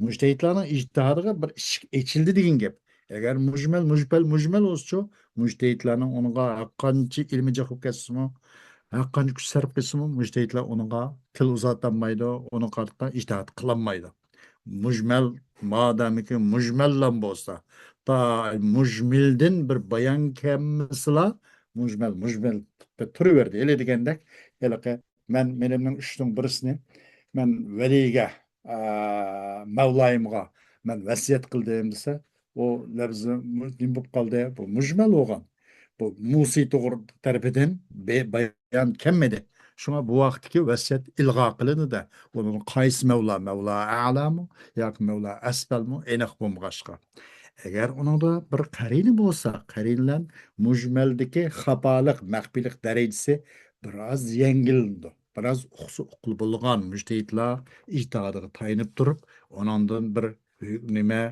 مۇجتەھىدلارنىڭ ئىجتىھادىغا بىر ئىشىك ئېچىلدى دېگەن گەپ. ئەگەر مۇجمەل، مۇجمەل، مۇجمەل بولسىچۇ، مۇجتەھىدلارنىڭ ئۇنىڭغا ھەرقانچە ئىلمىي جىق بولۇپ كەتسىمۇ، ھەرقانچە كۈچ سەرپ قىلسىمۇ، مۇجتەھىدلار ئۇنىڭغا تىل ئۇزارتالمايدۇ، ئۇنىڭغا قارىتا ئىجتىھاد قىلالمايدۇ. مۇجمەل، مادامىكى مۇجمەللام بولسا، تا مۇجمىلدىن بىر بايان كەلمىسىلا، مۇجمەل، مۇجمەل تۇرۇۋەردى. ھېلى دېگەندەك، ھېلىقى مەن، مېنىڭ ئۈچنىڭ بىرسىنى مەن ۋەلىگە، ئا، مەۋلايىمغا مەن ۋەسىيەت قىلدىم دېسە، ئۇ لەپزى مۇ-، نېمە بولۇپ قالدى؟ بۇ مۇجمەل بولغان. بۇ مۇسى توغرا تەرىپىدىن بە-، بايان كەلمىدى. شۇڭا بۇ ۋاقىتتىكى ۋەسىيەت ئىلغا قىلىنىدۇ. ئۇنىڭ قايسى مەۋلا، مەۋلا ئەلامۇ ياكى مەۋلا ئەسپەلمۇ ئېنىق بولمىغاچقا. ئەگەر ئۇنىڭدا بىر قەرىنە بولسا، قەرىنە بىلەن مۇجمەلدىكى خاپالىق، مەخپىيلىق دەرىجىسى بىراز يەڭگىللىنىدۇ. بىراز ئۇقسا ئۇققىلى بولغان مۇجتەھىدلار ئىجتىھادىغا تايىنىپ تۇرۇپ، ئۇنىڭدىن بىر نېمە،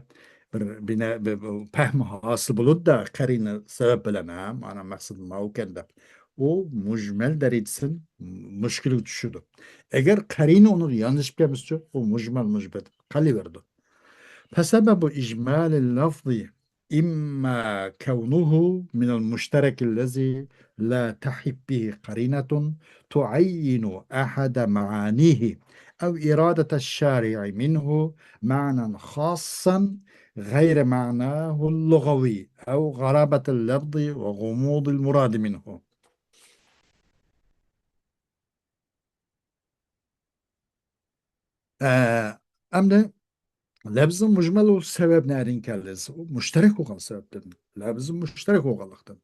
بىر بىنە-، بىر، بىر پەھمى ھاسىل بولىدۇ-دە، قەرىنە سەۋەب بىلەن، ھە، مانا مەقسىتىم ماۋۇكەن دەپ. ئۇ مۇجمەل دەرىجىسىدىن مۈشكۈلگە چۈشىدۇ. ئەگەر قەرىنە ئۇنىڭغا ياندىشىپ كەلمىسىچۇ، ئۇ مۇجمەل، مۇجمەل قېلىۋېرىدۇ. فسبب إجمال اللفظ إما كونه من المشترك الذي لا تحيف به قرينة تعين أحد معانيه، أو إرادة الشارع منه معنى خاصا غير معناه اللغوي، أو غرابة اللفظ وغموض المراد منه. ئە، ئەمدى لەپزىڭ مۇجمەل بولۇش سەۋەب نەدىن كەلدى دېسە، ئۇ مۇشتەرەك بولغان سەۋەبتىن. لەپزىڭ مۇشتەرەك بولغانلىقتىن.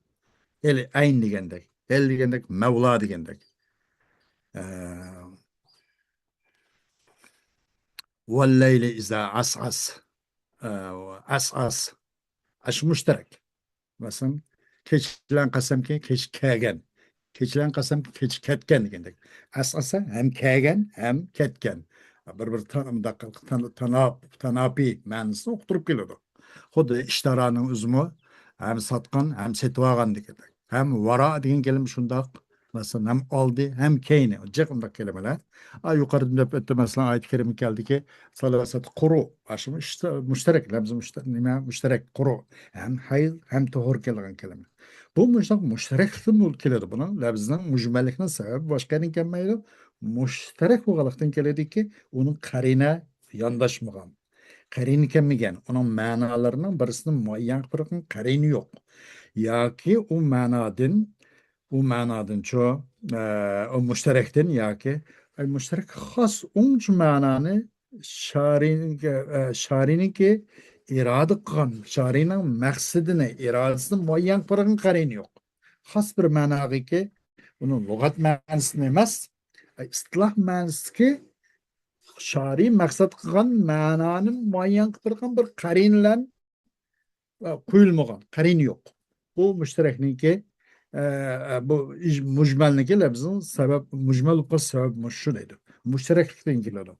ھېلى ئەين دېگەندەك، ھېلى دېگەندەك، مەۋلا دېگەندەك. ئە، والليل إذا عسعس. ئە، ئەسئاس. ئاشۇ مۇشتەرەك. مەسىلەن، كېچىلەن قەسەمكى، كېچە كەلگەن. كېچىلەن قەسەمكى، كېچە كەتكەن دېگەندەك. ئەسئاسا ھەم كەلگەن، ھەم كەتكەن. بىر-بىر تا-، مۇنداق تان-، تاناپ-، تاناپى مەنىسىنى ئۇقتۇرۇپ كېلىدۇ. خۇددى ئىشتارانىڭ ئۆزىمۇ ھەم ساتقان، ھەم سېتىۋالغان دېگەندەك. ھەم ۋارا دېگەن كەلىمە شۇنداق. مەسىلەن، ھەم ئالدى، ھەم كەينى. جىق ئۇنداق كەلىمىلەر. ئا، يۇقىرىدا دەپ ئۆتتى، مەسىلەن، ئايەت كەرىمە كەلدىكى، سالاسەت قۇرۇ. ئاشۇ مۇشت-، مۇشتەرەك، لەپزى مۇشت-، نېمە، مۇشتەرەك، قۇرۇ. ھەم ھەيز، ھەم تۇھۇر كەلگەن كەلىمە. بۇ مۇشۇنداق مۇشتەرەكلىكتىن كېلىدۇ. بۇنىڭ لەپزىنىڭ مۇجمەللىكنىڭ سەۋەبى باشقا يەردىن كەلمەيدۇ. مۇشتەرەك بولغانلىقتىن كېلىدۇكى، ئۇنىڭ قەرىنە يانداشمىغان. قەرىنە كەلمىگەن. ئۇنىڭ مەنالىرىنىڭ بىرسىنى مۇئەييەن قىلىپ بېرىدىغان قەرىنە يوق. ياكى ئۇ مەنادىن ئۇ مەنادىنچۇ، ئە، ئۇ مۇشتەرەكتىن ياكى، ئەي، مۇشتەرەك خاس ئوڭچە مەنانى شارىنىڭكى، ئە، شارىنىڭكى ئىرادە قىلغان، شارىنىڭ مەقسىتىنى، ئىرادىسىنى مۇئەييەن قىلغان قەرىنە يوق. خاس بىر مەناغىكى، ئۇنىڭ لۇغەت مەنىسىنى ئەمەس، ئەي، ئىستىلاھ مەنىسىدىكى شارى مەقسەت قىلغان مەنانى مۇئەييەن قىلغان بىر قەرىنە بىلەن ئە، قويۇلمىغان، قەرىنە يوق. بۇ مۇشتەرەكنىڭكى، ئە، ئە، بۇ ئىج-، مۇجمەلنىڭكى لەپزىنىڭ سەۋەب، مۇجمەل بولۇپ قالسا سەۋەب مۇشۇ دەيدۇ. مۇشتەرەكلىكتىن كېلىدۇ.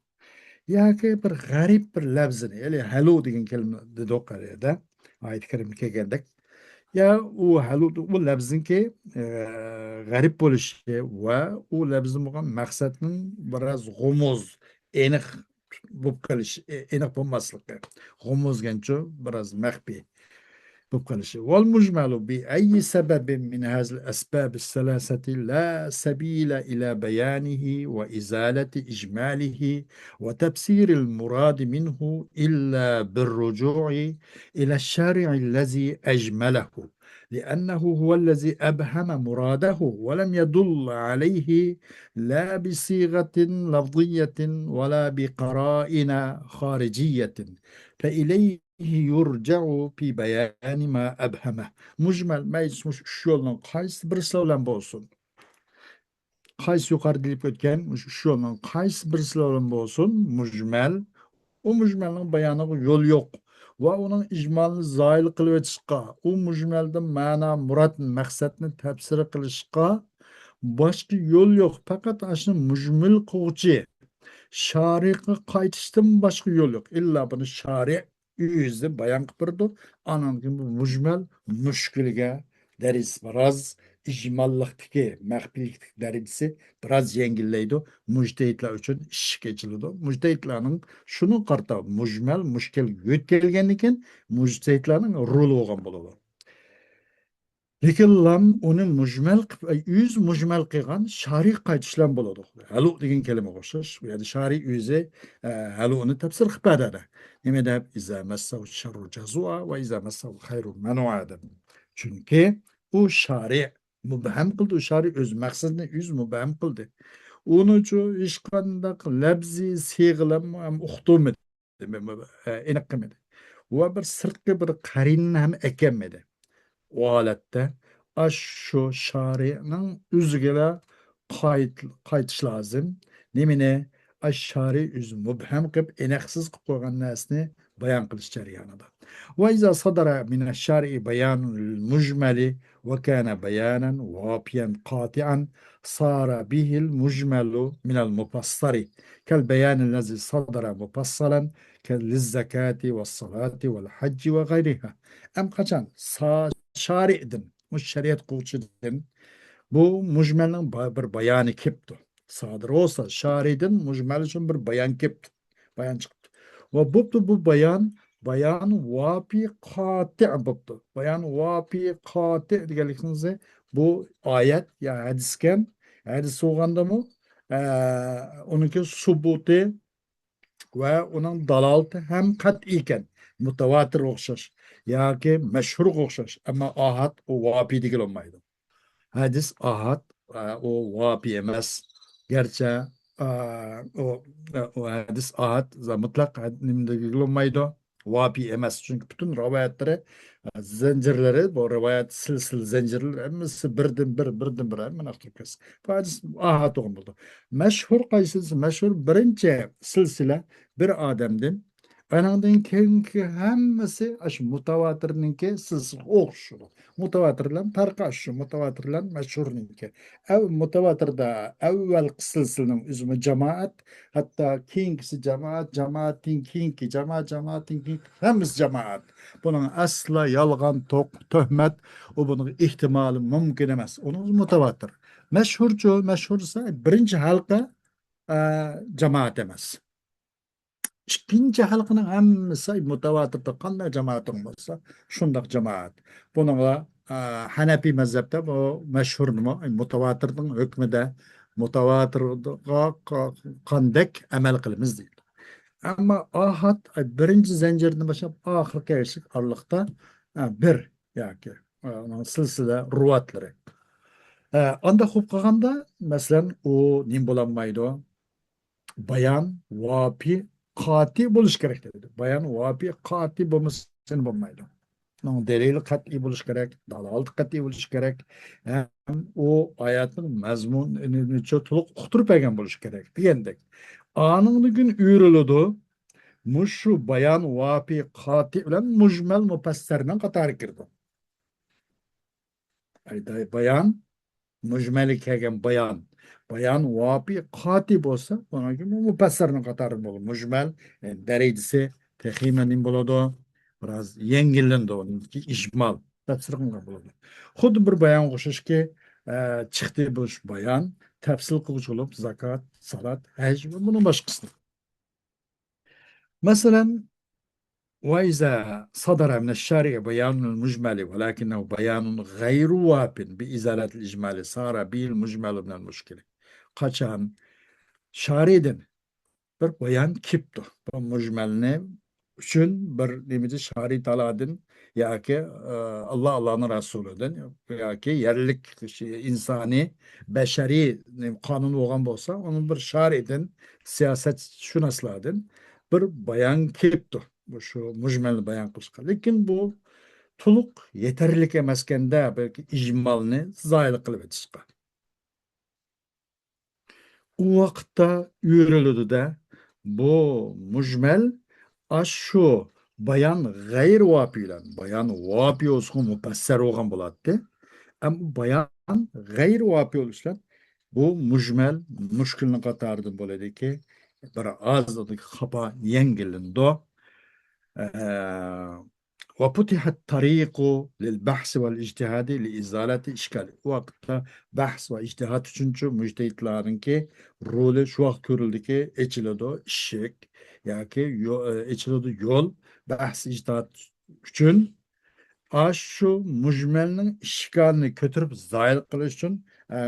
ياكى بىر غەرىب بىر لەپزىنى، يەنى ھەلۇ دېگەن كەلىمە دېدۇق قەرىدە، ئايەت كەرىمدە كەلگەندەك. يا ئۇ ھەلۇ، ئۇ لەپزىنىڭكى، ئە، غەرىب بولۇشى ۋە ئۇ لەپزىدىن بولغان مەقسەتنىڭ بىراز غۇمۇز، ئېنىق بولۇپ قېلىش، ئېنىق بولماسلىقى. غۇمۇز دېگەنچۇ بىراز مەخپىي بولۇپ قېلىشى. والمجمل بأي سبب من هذه الأسباب الثلاثة لا سبيل إلى بيانه وإزالة إجماله وتفسير المراد منه إلا بالرجوع إلى الشارع الذي أجمله، لأنه هو الذي أبهم مراده ولم يدل عليه لا بصيغة لفظية ولا بقرائن خارجية، فإليه يرجع في بيان ما أبهمه. مۇجمەل، مەيلى مۇشۇ ئۈچ يولنىڭ قايسى بىرسى بىلەن بولسۇن، قايسى يۇقىرىدا دېيىپ ئۆتكەن مۇشۇ ئۈچ يولنىڭ قايسى بىرسى بىلەن بولسۇن، مۇجمەل، ئۇ مۇجمەلنىڭ بايانىغا يول يوق ۋە ئۇنىڭ ئىجمالنى زايىل قىلىۋېتىشقا، ئۇ مۇجمەلدىن مەنا، مۇراد، مەقسەتنى تەپسىر قىلىشقا باشقا يول يوق. پەقەت ئاشۇ مۇجمەل قىلغۇچى شارىغا قايتىشتىن باشقا يول يوق. ئىللا بۇنى شارى ئۆزى بايان قىلىپ بېرىدۇ. ئانان كېيىن بۇ مۇجمەل مۈشكۈلگە دەرىجىسى بىراز، ئىجماللىقتىكى، مەخپىيلىكتىكى دەرىجىسى بىراز يەڭگىللەيدۇ. مۇجتەھىدلار ئۈچۈن ئىشىك ئېچىلىدۇ. مۇجتەھىدلارنىڭ شۇنىڭغا قارىتا مۇجمەل مۈشكۈلگە يۆتكەلگەندىن كېيىن مۇجتەھىدلارنىڭ رولى بولغان بولىدۇ. لېكىن لام ئۇنى مۇجمەل قىلىپ، ئۆزى مۇجمەل قىلغان شارىي قايتىش بىلەن بولىدۇ. ھەلۇ دېگەن كەلىمىگە ئوخشاش. بۇ يەردە شارىي ئۆزى، ئە، ھەلۇنى تەپسىر قىلىپ بەردى. نېمە دەپ؟ «ئىزا مەسسەھۇ شەررۇ جەزۇئا ۋە ئىزا مەسسەھۇ خەيرۇ مەنۇئا» دەپ. چۈنكى ئۇ شارىي مۇبھەم قىلدى، ئۇ شارىي ئۆز مەقسىتىنى ئۆزى مۇبھەم قىلدى. ئۇنىڭ ئۈچۈن ھېچقانداق لەپزىي سىيغىلارمۇ ھەم ئۇقتۇرمىدى. ئېنىق قىلمىدى. ۋە بىر سىرتقى بىر قەرىنىنى ھەم ئەكەلمىدى. ئۇ ھالەتتە ئاشۇ شارىئنىڭ ئۆزىگىلا قايت-، قايتىش لازىم. نېمىنى؟ ئاشۇ شارىئ ئۆزى مۇبھەم قىلىپ، ئېنىقسىز قىلىپ قويغان نەرسىنى بايان قىلىش جەريانىدا. وإذا صدر من الشارع بيان المجمل وكان بيانا وافيا قاطعا صار به المجمل من المفسر كالبيان الذي صدر مفصلا للزكاة والصلاة والحج وغيرها. ئەم قاچان سا-، شارىئدىن، مۇشۇ شەرىئەت قىلغۇچىدىن بۇ مۇجمەلنىڭ با-، بىر بايانى كېپتۇ. سادىر بولسا، شارىئدىن مۇجمەل ئۈچۈن بىر بايان كېپتۇ. بايان چىقىپتۇ. ۋە بوپتۇ، بۇ بايان، بايان ۋاپى قاتىئ بوپتۇ. بايان ۋاپى قاتىئ دېگەنلىكىڭىز بۇ ئايەت يا ھەدىسكەن. ھەدىس بولغاندىمۇ، ئە، ئۇنىڭكى سۇبۇتى ۋە ئۇنىڭ دالالىتى ھەم قەتئىيكەن. مۇتەۋاتىرغا ئوخشاش ياكى مەشھۇرغا ئوخشاش. ئەمما ئاھاد ئۇ ۋاپى دېگىلى بولمايدۇ. ھەدىس ئاھاد، ئە، ئۇ ۋاپى ئەمەس. گەرچە، ئە، ئۇ، ئە، ئۇ ھەدىس ئاھاد زا-، مۇتلەق ھەد-، نېمە دېگىلى بولمايدۇ. ۋاپى ئەمەس. چۈنكى پۈتۈن رىۋايەتلىرى، ئە، زەنجىرلىرى، بۇ رىۋايەت سىلسىلە زەنجىرلىرى ھەممىسى بىردىن بىر، بىردىن بىر، ھەممىنى ئاختۇرۇپ كەتسە. بۇ ھەدىس ئاھاد بولغان بولىدۇ. مەشھۇر قايسى دېسە، مەشھۇر بىرىنچى سىلسىلە بىر ئادەمدىن ئانىڭدىن كېيىنكى ھەممىسى ئاشۇ مۇتەۋاتىرنىڭكى سىلسىلىسىگە ئوخشىشىدۇ. مۇتەۋاتىر بىلەن پەرقى ئاشۇ، مۇتەۋاتىر بىلەن مەشھۇرنىڭكى. ئەۋ-، مۇتەۋاتىردا ئەۋۋەلقى سىلسىلىنىڭ ئۆزىمۇ جامائەت، ھەتتا كېيىنكىسى جامائەت، جامائەتتىن كېيىنكى جامائەت، جامائەتتىن كېيىنكى ھەممىسى جامائەت. بۇنىڭ ئەسلا يالغان، توق-، تۆھمەت، ئۇ بۇنىڭ ئېھتىمالى مۇمكىن ئەمەس. ئۇنىڭ ئۆزى مۇتەۋاتىر. مەشھۇرچۇ، مەشھۇر دېسە بىرىنچى ھەلقە، ئە، جامائەت ئەمەس. ئىككىنچى ھەلقىنىڭ ھەممىسى مۇتەۋاتىردە قانداق جامائىتىڭ بولسا، شۇنداق جامائەت. بۇنىڭغا، ئا، ھەنەپىي مەزھەپتە بۇ مەشھۇر نېمە؟ مۇتەۋاتىرنىڭ ھۆكمىدە مۇتەۋاتىرغا قا-، قاندەك ئەمەل قىلىمىز دەيدۇ. ئەمما ئاھاد، بىرىنچى زەنجىردىن باشلاپ ئاخىرقى ئەگىشلىك ئارىلىقتا، ئا، بىر ياكى، ئا، ئۇنىڭ سىلسىلە رۇۋاتلىرى. ئا، ئانداق بولۇپ قالغاندا، مەسىلەن، ئۇ نېمە بولالمايدۇ؟ بايان ۋاپى قاتىئ بولۇشى كېرەك دەيدۇ. بايان ۋاپى قاتىئ بولمىسا بولمايدۇ. ئۇنىڭ دەلىلى قەتئىي بولۇشى كېرەك، دالالىتى قەتئىي بولۇشى كېرەك، ھەم ئۇ ئايەتنىڭ مەزمۇنىنى تولۇق ئۇقتۇرۇپ بەرگەن بولۇشى كېرەك دېگەندەك. ئانىڭدىن كېيىن ئۆرۈلىدۇ. مۇشۇ بايان ۋاپى قاتىئ بىلەن مۇجمەل مۇپەسسەرنىڭ قاتارىغا كىرىدۇ. ئايدا-، بايان، مۇجمەلگە كەلگەن بايان. بايان ۋاپى قاتىئ بولسا، ئۇنىڭ كېيىن مۇپەسسەرنىڭ قاتارىدا بولىدۇ. مۇجمەل، يەنى دەرىجىسى تېخىمۇ نېمە بولىدۇ؟ بىراز يەڭگىللىنىدۇ. ئۇنىڭكى ئىجمال، تەپسىر قىلغان بولىدۇ. خۇددى بىر بايانغا ئوخشاشكى، ئە، چىقتى بۇ بايان، تەپسىل قىلغۇچى بولۇپ، زاكات، سالات، ھەج ۋە بۇنىڭ باشقىسى. مەسىلەن، وإذا صدر من الشارع بيان المجمل ولكنه بيان غير واف بإزالة الإجمال صار به المجمل من المشكل. قاچان شارىدىن بىر بايان كېپتۇ، بۇ مۇجمەلنى ئۈچۈن بىر نېمىدە شارى تالادىن ياكى، ئە، ئاللا، ئاللانىڭ رەسۇلىدىن ياكى يەرلىك ئىنسانىي، بەشەرىي قانۇن بولغان بولسا، ئۇنىڭ بىر شارىدىن، سىياسەتشۇناسلاردىن بىر بايان كېلىپتۇ. شۇ مۇجمەلنى بايان قىلىشقا. لېكىن بۇ تولۇق يېتەرلىك ئەمەسكەندە، بەلكى ئىجمالنى زايىل قىلىۋېتىشقا. ئۇ ۋاقىتتا ئۆرۈلىدۇ-دە، بۇ مۇجمەل ئاشۇ بايان غەيرىي ۋاپىي بىلەن، بايان ۋاپىي بولسىغۇ مۇپەسسەر بولغان بولاتتى. ئەمما بايان غەيرىي ۋاپىي بولۇش بىلەن بۇ مۇجمەل مۇشكىلنىڭ قاتارىدىن بولىدىكى، بىر ئاز خاپا يەڭگىللىنىدۇ. ئە، وفتح الطريق للبحث والاجتهاد لإزالة الإشكال. ئۇ ۋاقىتتا بەھس ۋە ئىجتىھاد ئۈچۈنچۇ مۇجتەھىدلارنىڭكى رولى شۇ ۋاقىت كۆرۈلدىكى، ئېچىلىدۇ ئىشىك ياكى يو-، ئېچىلىدۇ يول بەھس ئىجتىھاد ئۈچۈن. ئاشۇ مۇجمەلنىڭ ئىشكالىنى كۆتۈرۈپ زايىل قىلىش ئۈچۈن، ئە،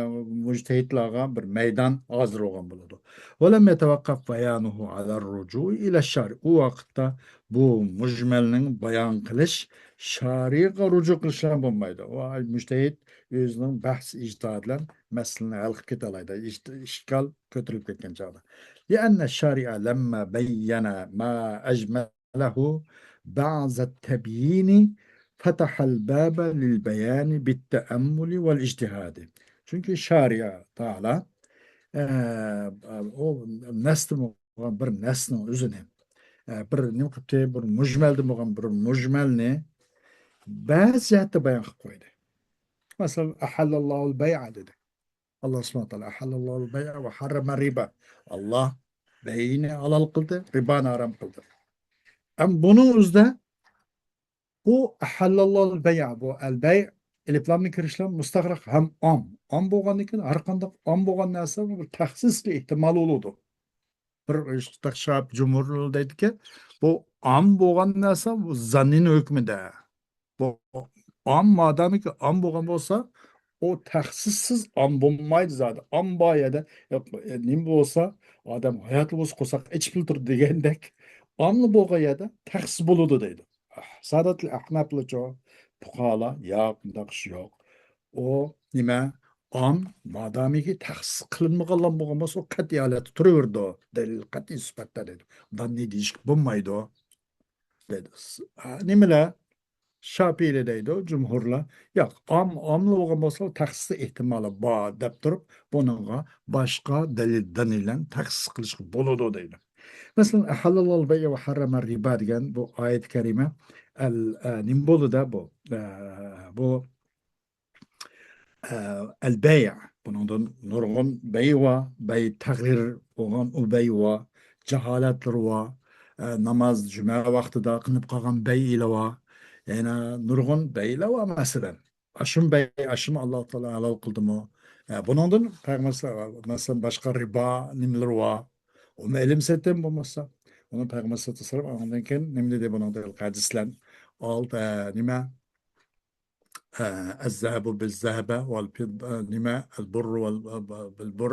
مۇجتەھىدلارغا بىر مەيدان ھازىر بولغان بولىدۇ. ولم يتوقف بيانه على الرجوع إلى الشارع. ئۇ ۋاقىتتا بۇ مۇجمەلنىڭ بايان قىلىش شارىئغا رۇجۇ قىلىش بىلەن بولمايدۇ. ئۇ مۇجتەھىد ئۆزىنىڭ بەھس ئىجتىھادى بىلەن مەسىلىنى ھەل قىلىپ كېتەلەيدۇ. ئىشت-، ئىشكال كۆتۈرۈلۈپ كەتكەن چاغدا. لأن الشارع لما بين ما أجمله بعد التبيين فتح الباب للبيان بالتأمل والاجتهاد. چۈنكى شارىئ تائالا، ئە، ئۇ نەستە بولغان بىر نەسنىڭ ئۆزىنى، ئە، بىر نېمە قىپتى، بىر مۇجمەلدە بولغان بىر مۇجمەلنى بەزى جەھەتتە بايان قىلىپ قويدى. مەسىلەن، أحل الله البيع دېدى. ئاللا سۇبھانەھۇ ۋە تائالا أحل الله البيع وحرم الربا. ئاللا بەيئنى ھالال قىلدى، رىبانى ھارام قىلدى. ئەم بۇنىڭ ئۆزىدە بۇ أحل الله البيع، بۇ ئەل بەي ئېلىپلامنى كىرىشلەر مۇستەغرەق ھەم ئام. ئام بولغاندىن كېيىن ھەر قانداق ئام بولغان نەرسە بىر تەخسىسلىك ئېھتىمال بولىدۇ. بىر شاپ جۇمھۇر دەيدىكى، بۇ ئام بولغان نەرسە بۇ زاننىنىڭ ھۆكمىدە. بۇ ئام، مادامىكى ئام بولغان بولسا، ئۇ تەخسىسسىز ئام بولمايدۇ زادى. ئام بار يەردە، نېمە بولسا، ئادەم ھاياتلا بولسا قورساق ئېچىپلا تۇرىدۇ دېگەندەك، ئاملا بولغان يەردە تەخسىس بولىدۇ دەيدۇ. ساداتىل ئەھنەفلىچۇ، پۇقالار، ياق، بۇنداق ئىش يوق. ئۇ نېمە؟ ئام، مادامىكى تەخسىس قىلىنمىغانلا بولغان بولسا، ئۇ قەتئىي ھالەتتە تۇرۇۋېرىدۇ. دەلىل قەتئىي سۈپەتتە دەيدۇ. داننى دېيىشكە بولمايدۇ. دەيدۇ. س-، ھە، نېمىلەر؟ شاپىئىلەر دەيدۇ، جۇمھۇرلار. ياق، ئام، ئاملا بولغان بولسا، تەخسىس ئېھتىمالى بار دەپ تۇرۇپ، بۇنىڭغا باشقا دەلىل، دەلىل بىلەن تەخسىس قىلىشقا بولىدۇ دەيدۇ. مەسىلەن، أحل الله البيع وحرم الربا دېگەن بۇ ئايەت كەرىمە، ئەل، ئە، نېمە بولىدۇ بۇ؟ ئە، بۇ ئە، ئەل بەي، بۇنىڭدىن نۇرغۇن بەي بار، بەي تەغيىر بولغان ئۇ بەي بار، جاھالەتلىرى بار، ئە، ناماز، جۈمە ۋاقتىدا قىلىنىپ قالغان بەيلەر بار، يەنە نۇرغۇن بەيلەر بار، مەسىلەن. ئاشۇم بەي، ئاشۇم ئاللا تائالا ھالال قىلدىمۇ؟ ئە، بۇنىڭدىن پەيغەمبەر، مەسىلەن، باشقا رىبا نېمىلىرى بار؟ ئۇمۇ ئېلىم سېتىم بولمىسا، ئۇنى پەيغەمبەر سەللەللاھۇ ئەلەيھى ۋەسەللەم ئاندىن كېيىن نېمە دېدى بۇنىڭدا؟ ھەدىسلەر ئالتە، ئە، نېمە؟ ئە، الذهب بالذهب والفضة، نېمە، البر وال-، بالبر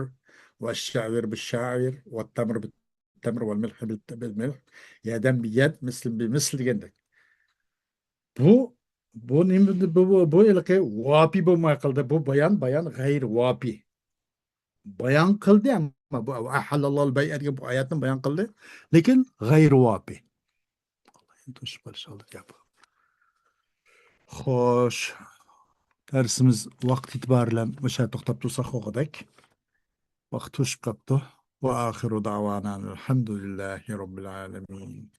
والشعير بالشعير والتمر بالتمر والملح بال-، بالملح، يدا بيد، مثلا بمثل دېگەندەك. بۇ، بۇ نېمە، بۇ، بۇ، بۇ ھېلىقى ۋاپىي بولماي قالدى. بۇ بايان، بايان غەيرىي ۋاپىي. بايان قىلدى، ئەمما بۇ، أحل الله البيع دېگەن بۇ ئايەتنى بايان قىلدى، لېكىن غەيرىي ۋاپىي. توشۇپ قېلىش ئالدىدا گەپ. خوش. دەرسىمىز ۋاقىت ئېتىبارى بىلەن مۇشۇ يەردە توختاپ تۇرساق بولغۇدەك. ۋاقىت توشۇپ قاپتۇ. وآخر دعوانا أن الحمد لله رب العالمين.